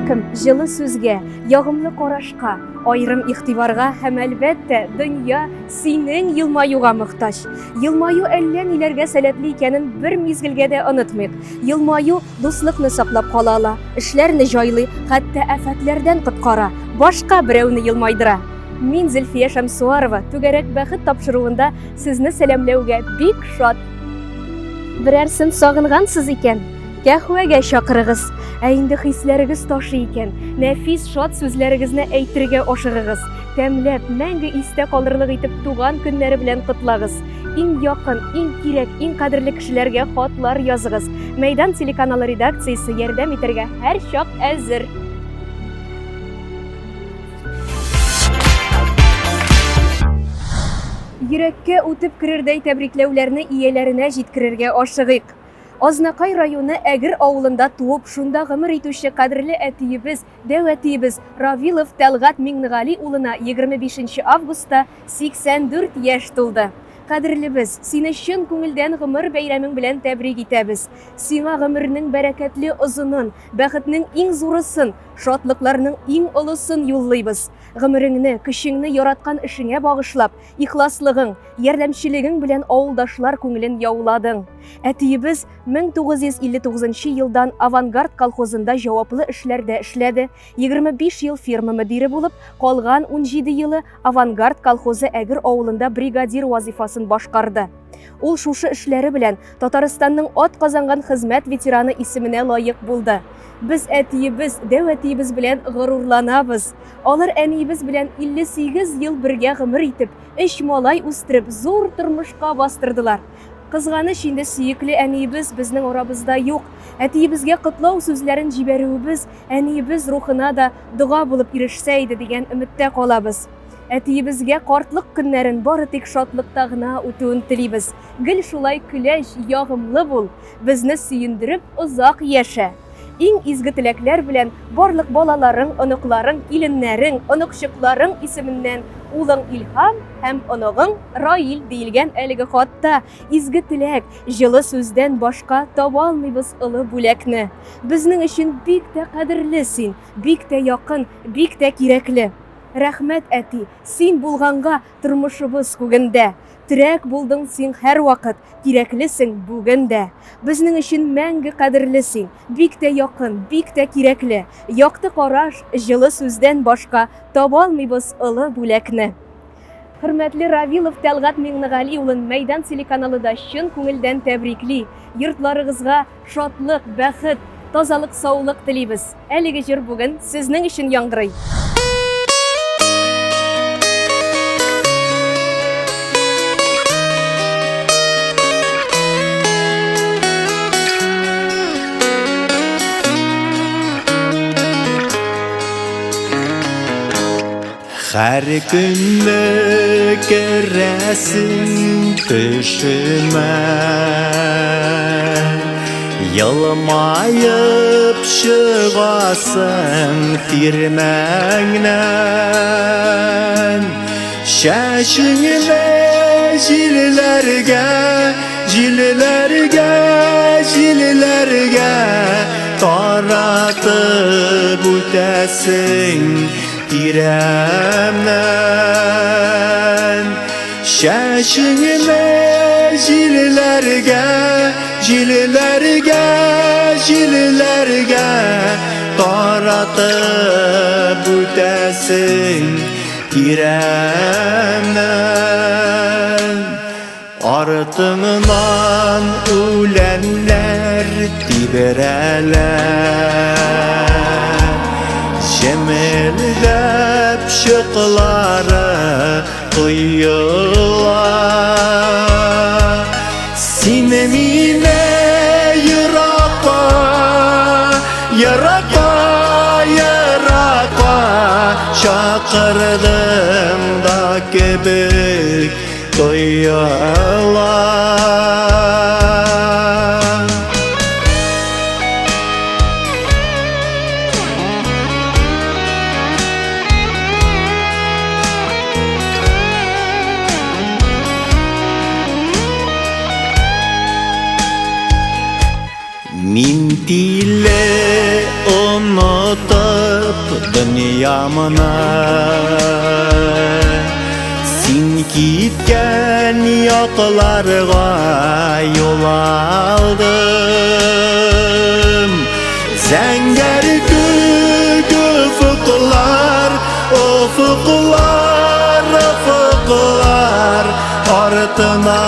Һәркем җылы сүзгә, ягымлы карашка, аерым игътибарга һәм, әлбәттә, дөнья синең елмаюга мохтаҗ. Елмаю әллә ниләргә сәләтле икәнен бер мизгелгә дә онытмыйк. Елмаю дуслыкны саклап кала ала, эшләрне җайлый, хәтта афәтләрдән коткара, башка берәүне елмайдыра. Мин Зөлфия Шәмсуарова, Түгәрәк бәхет тапшыруында сезне сәламләүгә бик шат. Берәрсен сагынгансыз икән, кәһвәгә чакырыгыз. Ә инде хисләрегез ташый икән, нәфис шат сүзләрегезне әйтергә ашыгыгыз. Тәмләп, мәңге истә калырлык итеп туган көннәре белән котлагыз. Иң якын, иң кирәк, иң кадерле кешеләргә хатлар языгыз. Мәйдан телеканалы редакциясе ярдәм итәргә һәрчак әзер. Йөрәккә үтеп керердәй тәбрикләүләрне ияләренә җиткерергә ашыгыйк. Азнакай районы Әгер авылында туып, шунда гомер итүче кадерле әтиебез, дәү әтиебез Равилов Тәлгать Миңнегали улына 25 августта 84 яшь тулды. Кадерлебез, сине чын күңелдән гомер бәйрәмең белән тәбрик итәбез. Сиңа гомернең бәрәкәтле озынын, бәхетнең иң зурысын, Шатлыкларның иң олысын юллыйбыз. Гомереңне, көчеңне яраткан эшеңә багышлап, ихласлыгың, ярдәмчелегең белән авылдашлар күңелен яуладың. Әтиебез 1959 елдан Авангард колхозында җаваплы эшләрдә эшләде, 25 ел ферма мөдире булып, калган 17 елы Авангард колхозы Әгер авылында бригадир вазыйфасын башкарды. Ул шушы эшләре белән Татарстанның атказанган хезмәт ветераны исеменә лаек булды. Без әтиебез, дәү әтиебез белән горурланабыз. Алар әниебез белән 58 ел бергә гомер итеп, өч малай үстереп, зур тормышка бастырдылар. Кызганыч инде сөекле әниебез безнең арабызда юк. Әтиебезгә котлау сүзләрен җибәрүебез әниебез рухына да дога булып ирешсә иде дигән өметтә калабыз. Әтиебезгә картлык көннәрен бары тик шатлыкта гына үтүен телибез. Гел шулай көләч, ягымлы бул, безне сөендереп озак яшә. Иң изге теләкләр белән барлык балаларың, оныкларың, киленнәрең, оныкчыкларың исеменнән улың Илһам һәм оныгың Раил диелгән әлеге хатта. Изге теләк, җылы сүздән башка таба алмыйбыз олы бүләкне. Безнең өчен бик тә кадерле син, бик тә якын, бик тә кирәкле. Рәхмәт, әти, син булганга тормышыбыз күгендә. Терәк булдың син һәрвакыт, кирәклесең бүген дә. Безнең өчен мәңге кадерле син, бик тә якын, бик тә кирәкле. Якты караш, җылы сүздән башка таба алмыйбыз олы бүләкне. Хөрмәтле Равилов Тәлгать Миңнегали улын Мәйдан телеканалы да чын күңелдән тәбрикли. Йортларыгызга Шатлык, бәхет, тазалык, саулык телибез. Әлеге җыр бүген сезнең өчен яңгырый. Һәр көнне керәсең төшемә Елмаеп чыгасың тирмәңнән Чәчеңне җилләргә, җилләргә, җилләргә Таратып үтәсең Тирәмнән чәчеңне җилләргә, җилләргә, җилләргә таратып үтәсең тирәмнән. Артыңнан үләннәр тибрәлә, Җемелдәп чыклары коела. Син мине еракка, еракка, еракка чакырдың да кебек тоела. Мин тиле онытып. дөньямны. Син киткән якларга юл алдым. Зәңгәр күк офыклар, офыклар, офыклар артына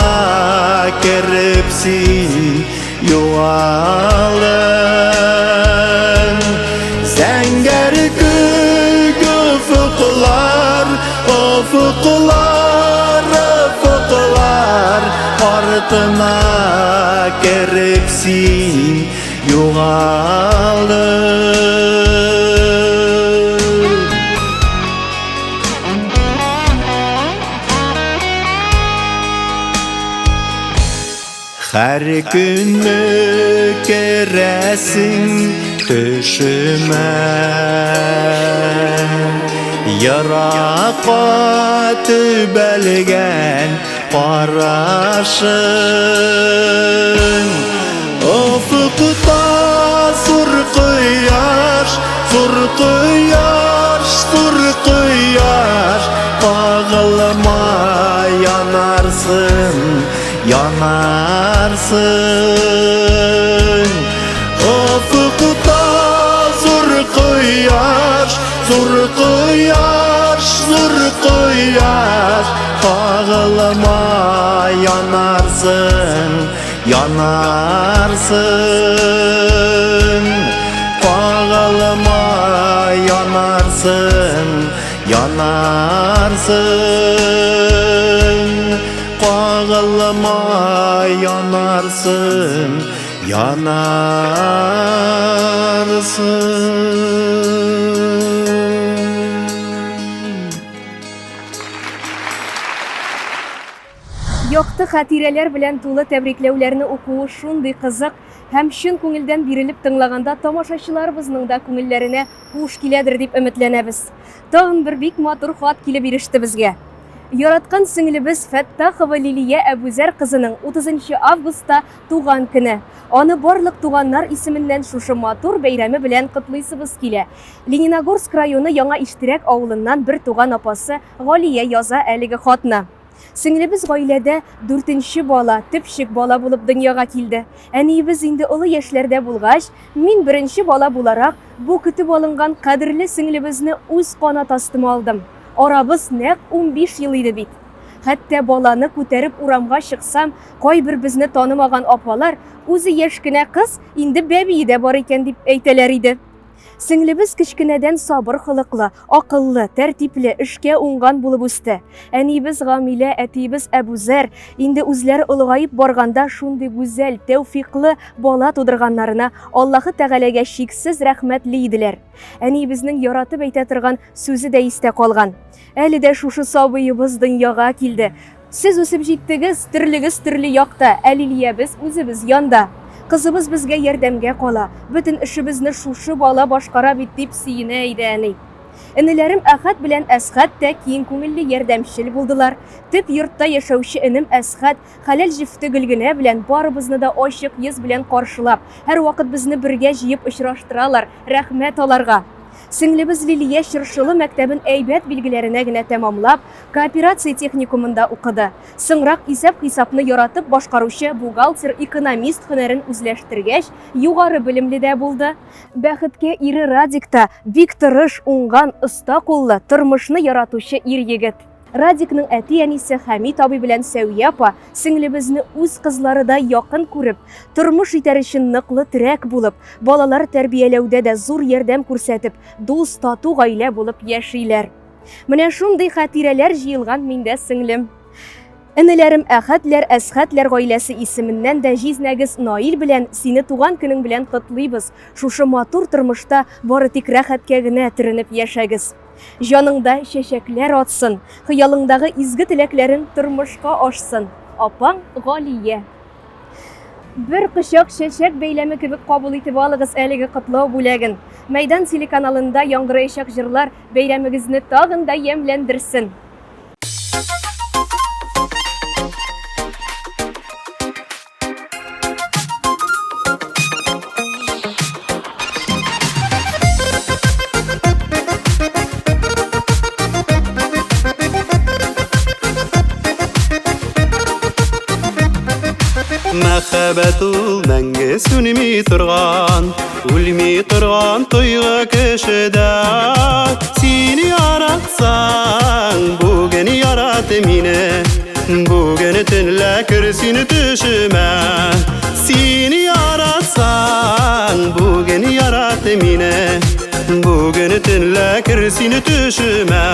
кереп син югалдың. Зәңгәр күк офыклар, офыклар, офыклар артына кереп син югалдың. Һәр көнне керәсең төшемә. Еракка төбәлгән карашың. Офыкта зур кояш, зур кояш, зур кояш, кагылма янарсың, янарсың. Офыкта зур кояш, зур кояш, зур кояш, кагылма янарсың, янарсың. Кагылма янарсың, янарсың. Кагылма янарсың, янарсың. Якты хатирәләр белән тулы тәбрикләүләрне укуы шундый кызык һәм чын күңелдән бирелеп тыңлаганда тамашачыларыбызның да күңелләренә хуш киләдер дип өметләнәбез. Тагын бер бик матур хат килеп иреште безгә. Яраткан сеңлебез Фәттахова Лилия Әбүзәр кызының 30 августта туган көне. Аны барлык туганнар исеменнән шушы матур бәйрәме белән котлыйсыбыз килә. Лениногорск районы Яңа Иштирәк авылыннан бер туган апасы Галия яза әлеге хатны. Сеңлебез гаиләдә дүртенче бала, төпчек бала булып дөньяга килде. Әниебез инде олы яшьләрдә булгач, мин беренче бала буларак, бу көтеп алынган кадерле сеңлебезне үз канат астыма алдым. Арабыз нәкъ 15 ел иде бит. Хәтта баланы күтәреп урамга чыксам, кайбер безне танымаган апалар, үзе яшь кенә кыз, инде бәбие дә бар икән дип әйтәләр иде. Сеңлебез кечкенәдән сабыр холыклы, акыллы, тәртипле, эшкә уңган булып үсте. Әниебез Гамилә, әтиебез Әбүзәр инде үзләре олыгаеп барганда шундый гүзәл, тәүфиклы бала тудырганнарына Аллаһы Тәгаләгә чиксез рәхмәтле иделәр. Әниебезнең яратып әйтә торган сүзе дә истә калган. Әле дә шушы сабыебыз дөньяга килде. Сез үсеп җиттегез, төрлегез төрле якта, ә Лилиябез үзебез янда. Кызыбыз безгә ярдәмгә кала, бөтен эшебезне шушы бала башкара бит, дип сөенә иде әни. Энеләрем Әхәт белән Әсхәт тә киң күңелле, ярдәмчел булдылар. Төп йортта яшәүче энем Әсхәт хәләл җефте Гөлгенә белән барыбызны да ачык йөз белән каршылап, һәрвакыт безне бергә җыеп очраштыралар, рәхмәт аларга. Сеңлебез Лилия Чыршылы мәктәбен әйбәт билгеләренә генә тәмамлап, кооперация техникумында укыды. Соңрак исәп-хисапны яратып башкаручы бухгалтер-экономист һөнәрен үзләштергәч, югары белемле дә булды. Бәхеткә ире Радик та бик тырыш, уңган, оста куллы, тормышны яратучы ир-егет. Радикның әти-әнисе Хәмит абый белән Сәвия апа сеңлебезне үз кызларыдай якын күреп, тормыш итәр өчен ныклы терәк булып, балалар тәрбияләүдә дә зур ярдәм күрсәтеп, дус, тату гаилә булып яшиләр. Менә шундый хатирәләр җыелган миндә, сеңлем. Энеләрем Әхәтләр, Әсхәтләр гаиләсе исеменнән дә җизнәгез Наил белән сине туган көнең белән котлыйбыз. Шушы матур тормышта бары тик рәхәткә генә төренеп яшәгез. Җаныңда чәчәкләр атсын, хыялыңдагы изге теләкләрең тормышка ашсын. Апаң Галия. Бер кочак чәчәк бәйләме кебек кабул итеп алыгыз әлеге котлау бүләген. Мәйдан телеканалында яңгыраячак җырлар бәйрәмегезне тагын да ямьләндерсен. Мәхәббәт ул мәңге сүнми торган, үлми торган тойгы кешедә. Син яратсаң, бүген ярат мине. Бүген төнлә кер син төшемә. Син яратсаң, бүген ярат мине. Бүген төнлә кер син төшемә.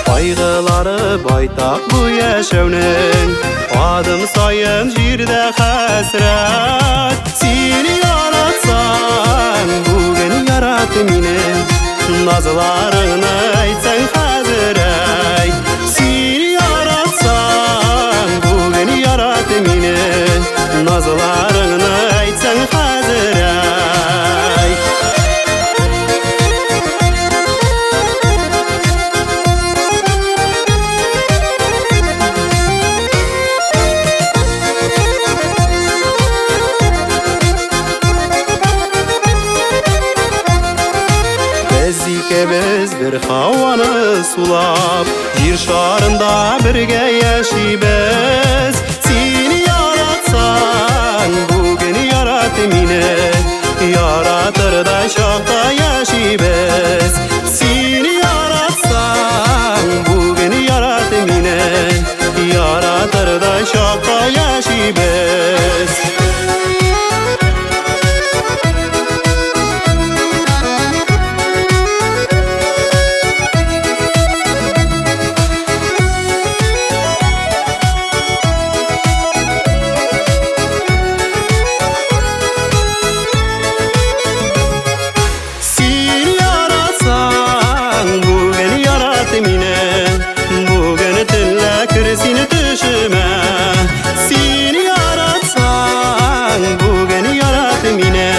Кайгылары байтак бу яшәүнең, Адым саен җирдә хәсрәт. Син яратсаң, бүген ярат мине, Назларыңны әйтсәң хәзер әйт. Син яратсаң, бүген ярат мине, Назларыңны әйтсәң хәзер әйт. Без икебез бер һаваны сулап, Җир шарында бергә яшибез. Син яратсаң, бүген ярат мине, Яратырдай чакта яшибез. Син яратсаң, бүген ярат мине, Яратырдай чакта яшибез. Син яратсаң, бүген ярат мине, Бүген төнлә кер син төшемә. Син яратсаң, бүген ярат мине,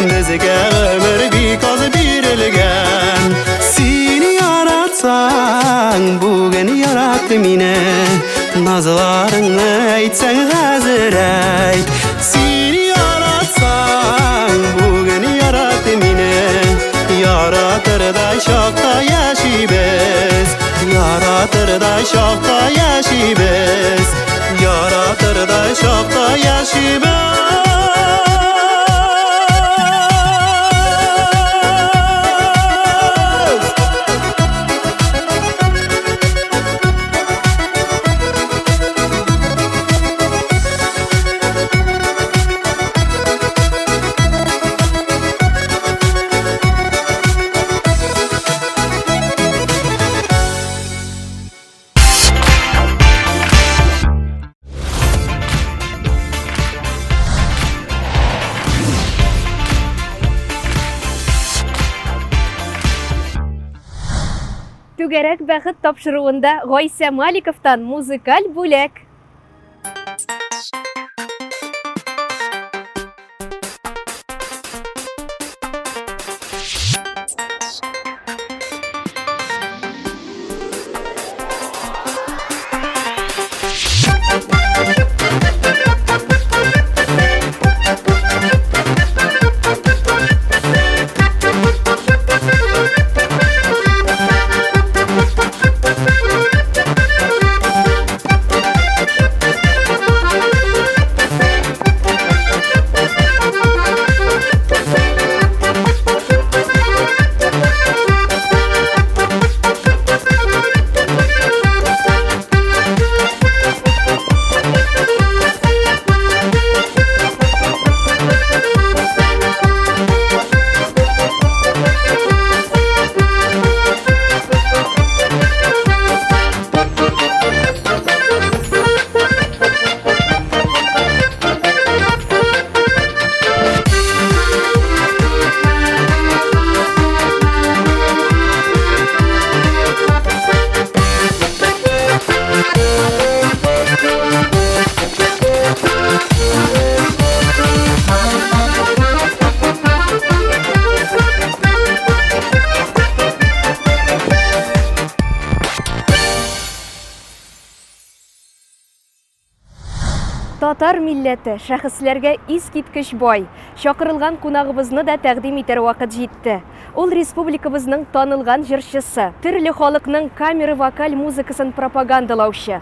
Безгә гомер бик аз бирелгән. Син яратсаң, бүген ярат мине, Назларыңны әйтсәң хәзер әйт. Син яратсаң, бүген ярат мине, Яратырдай чакта яшибез. Яратырдай чакта яшибез. Яратырдай чакта яшибез. Түгәрәк бәхет тапшыруында Гайсә Маликовтан музыкаль бүләк. Татар милләте шәхесләргә искиткеч бай. Чакырылган кунагыбызны да тәкъдим итәр вакыт җитте. Ул республикабызның танылган җырчысы, төрле халыкның камера вокаль музыкасын пропагандалаучы,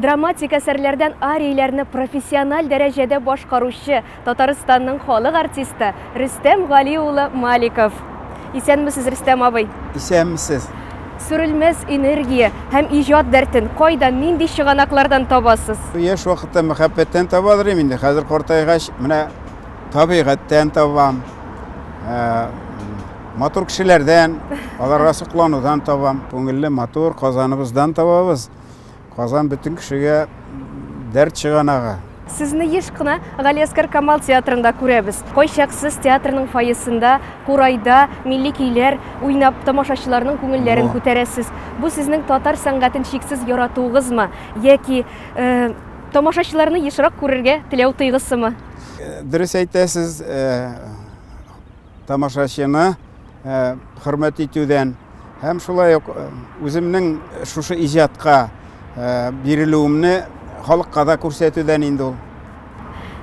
драматик әсәрләрдән арияләрне профессиональ дәрәҗәдә башкаручы Татарстанның халык артисты Рөстәм Гали улы Маликов. Исәнмесез, Рөстәм абый! Исәнмесез! Сүрелмәс энергия һәм иҗат дәртен кайдан, нинди чыганаклардан табасыз? Яшь вакытта мәхәббәттән табадыр идем инде, хәзер картайгач, менә табигатьтән табам, матур кешеләрдән, аларга сокланудан табам. Күңелле, матур Казаныбыздан табабыз. Казан бөтен кешегә дәрт чыганагы. Сезне еш кына Галиәсгар Камал театрында күрәбез. Кайчак сез театрның фойесында, курайда милли көйләр уйнап, тамашачыларның күңелләрен күтәрәсез. Бу сезнең татар сәнгатен чиксез яратуыгызмы яки тамашачыларны ешрак күрергә теләү тойгысымы? Дөрес әйтәсез, тамашачыны хөрмәт итүдән һәм шулай ук үземнең шушы иҗатка бирелүемне халыкка да күрсәтүдән инде ул.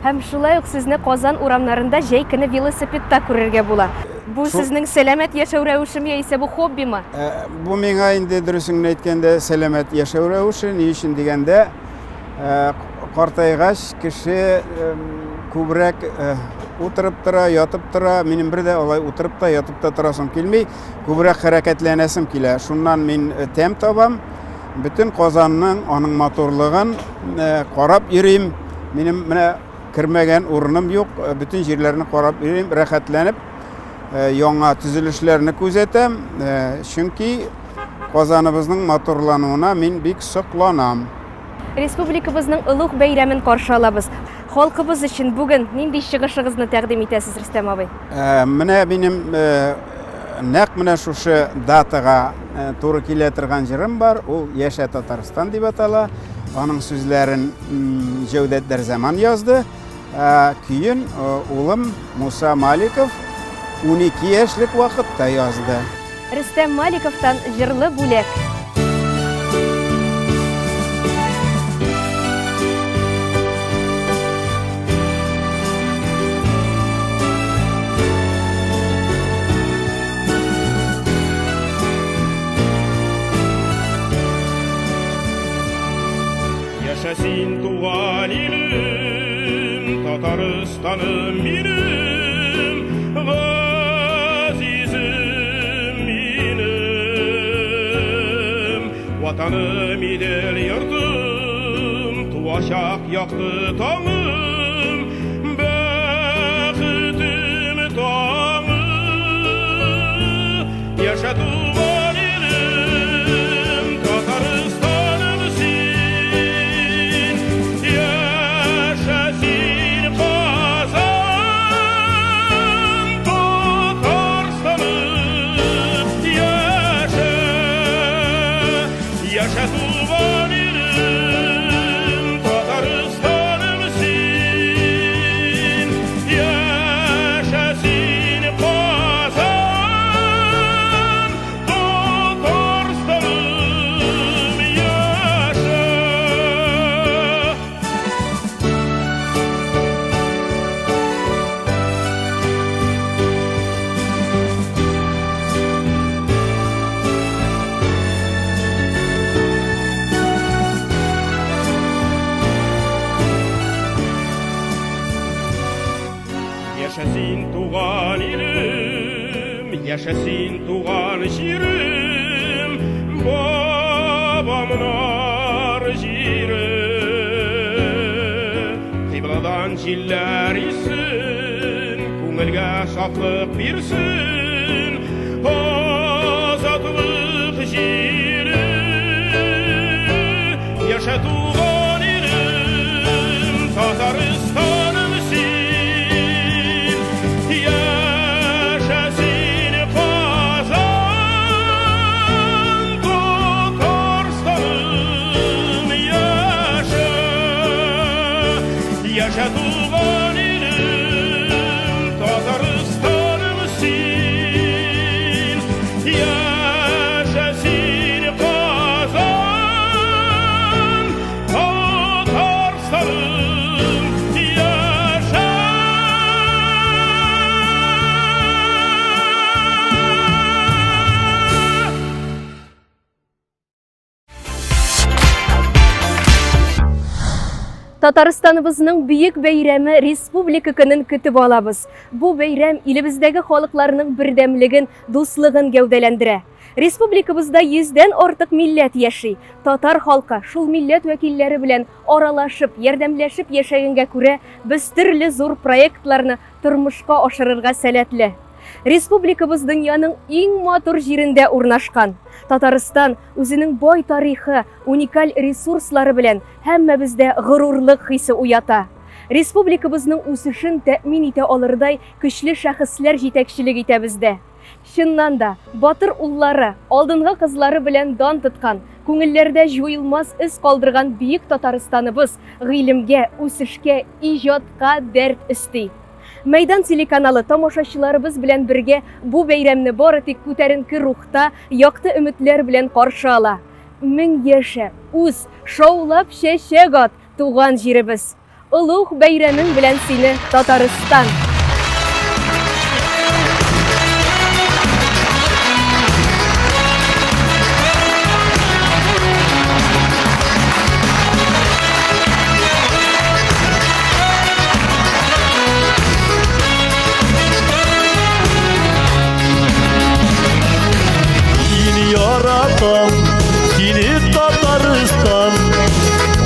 Һәм шулай ук сезне Казан урамнарында җәй көне велосипедта күрергә була. Бу сезнең сәламәт яшәү рәвешеме яисә бу хоббимы? Бу миңа инде дөресен генә әйткәндә сәламәт яшәү рәвеше. Ни өчен дигәндә, картайгач кеше күбрәк утырып тора, ятып тора. Минем бер дә алай утырып та, ятып та торасым килми. Күбрәк хәрәкәтләнәсем килә. Шуннан мин тәм табам. Бөтен Казанның, аның матурлыгын карап йөрим. Минем менә кермәгән урыным юк. Бөтен җирләрне карап йөрим, рәхәтләнеп яңа төзелешләрне күзәтәм. Чөнки Казаныбызның матурлануына мин бик сокланам. Республикабызның олуг бәйрәмен каршы алабыз. Халкыбыз өчен бүген нинди чыгышыгызны тәкъдим итәсез, Рөстәм абый? Менә минем нәкъ менә шушы датага туры килә торган җырым бар. Ул Яшә Татарстан дип атала. Аның сүзләрен Җәүдәт Дәрзаман язды. Көен улым Муса Маликов 12 яшьлек вакытта язды. Рөстәм Маликовтан җырлы бүләк. Яшә син, туган илем, Татарстаным минем, газизем минем. Ватаным, Идел йортым, туачак якты таңым, бәхетем таңы. Яшә, туган илем, Татарстаным син, яшә син, Казан, Татарстаным, яшә, яшә, туган илем, Татарстаным син, яшә син, Казан, Татарстаным, яшә. Яшә син, туган илем, яшә син, туган җирем, бабамнар җире. Кыйбладан җилләр иссен, күңелгә шатлык бирсен, азатлык җире. Яшә, туган илем, Татарстаным син, яшә син, Казан, Татарстаным, яшә, яшә, туган илем, Татарстаным син, яшә син, Казан, Татарстаным, яшә. Татарстаныбызның бөек бәйрәме Республика көнен көтеп алабыз. Бу бәйрәм илебездәге халыкларның бердәмлеген, дуслыгын гәүдәләндерә. Республикабызда йөздән артык милләт яши. Татар халкы шул милләт вәкилләре белән аралашып, ярдәмләшеп яшәгәнгә күрә, без төрле зур проектларны тормышка ашырырга сәләтле. Республикабыз дөньяның иң матур җирендә урнашкан. Татарстан үзенең бай тарихы, уникаль ресурслары белән һәммәбездә горурлык хисе уята. Республикабызның үсешен тәэмин итә алырдай көчле шәхесләр җитәкчелек итә бездә. Чыннан да, батыр уллары, алдынгы кызлары белән дан тоткан, күңелләрдә җуелмас эз калдырган бөек Татарстаныбыз гыйлемгә, үсешкә, иҗатка дәрт өсти. Мәйдан телеканалы тамашачыларыбыз белән бергә бу бәйрәмне бары тик күтәренке рухта, якты өметләр белән каршы ала. Мең яшә, үс, шаулап чәчәк ат, туган җиребез! Олуг бәйрәмең белән сине, Татарстан! Сине яратам, сине Татарстан,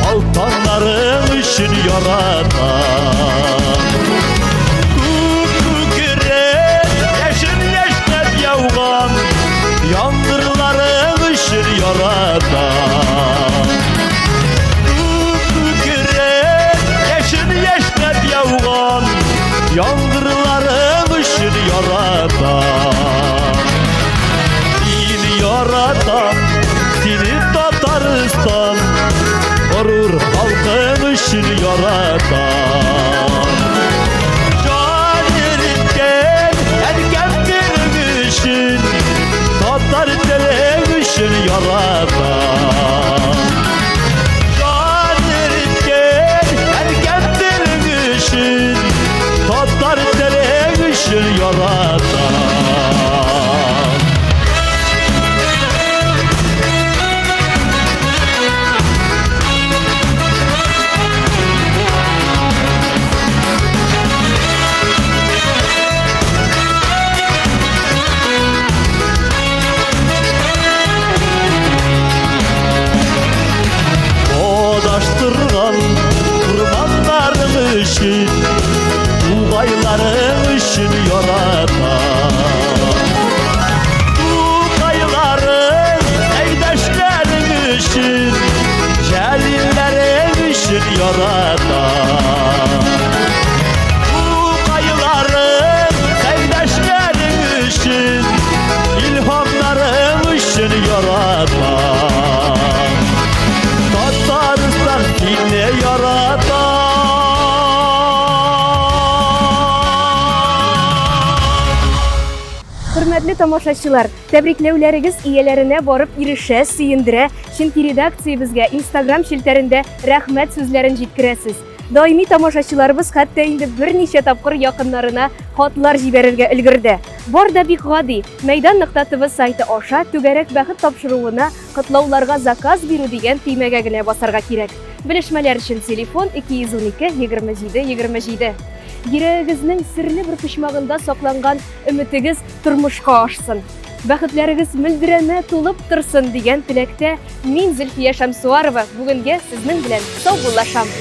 Алтаннарың өчен яратам. Күк күкрәп, яшен яшьнәп яуган, Яңгырларың өчен яратам. Күк күкрәп, яшен яшьнәп яуган, Яңгырларың өчен яратам. Сине яратам, сине Татарстан, Горур халкың өчен яратам. Җан иреткән әнкәм телең өчен, Татар телең өчен яратам. Җан иреткән әнкәм телең өчен, Татар телең өчен яратам. Адаштырган урманнарың өчен, Тугайларың өчен яратам. Тукайларың, Сәйдәшләрең өчен, Җәлилләрең өчен яратам. Тукайларың, Сәйдәшләрең өчен, Илһамнарың өчен яратам. Татарстан сине ярата. Хөрмәтле тамашачылар, тәбрикләүләрегез ияләренә барып ирешә, сөендерә, чөнки редакциябезгә Instagram челтәрендә рәхмәт сүзләрен җиткерәсез. Даими тамашачыларыбыз хәтта инде берничә тапкыр якыннарына хатлар җибәрергә өлгерде. Бар да бик гади. Мәйдан нокта ТВ сайты аша Түгәрәк бәхет тапшыруына котлауларга заказ бирү дигән төймәгә генә басарга кирәк. Белешмәләр өчен телефон 212 27 27. Йөрәгегезнең серле бер почмагында сакланган өметегез тормышка ашсын. Бәхетләрегез мөлдерәмә тулып торсын дигән теләктә мин Зөлфия Шәмсуарова бүгенгә сезнең белән саубуллашам.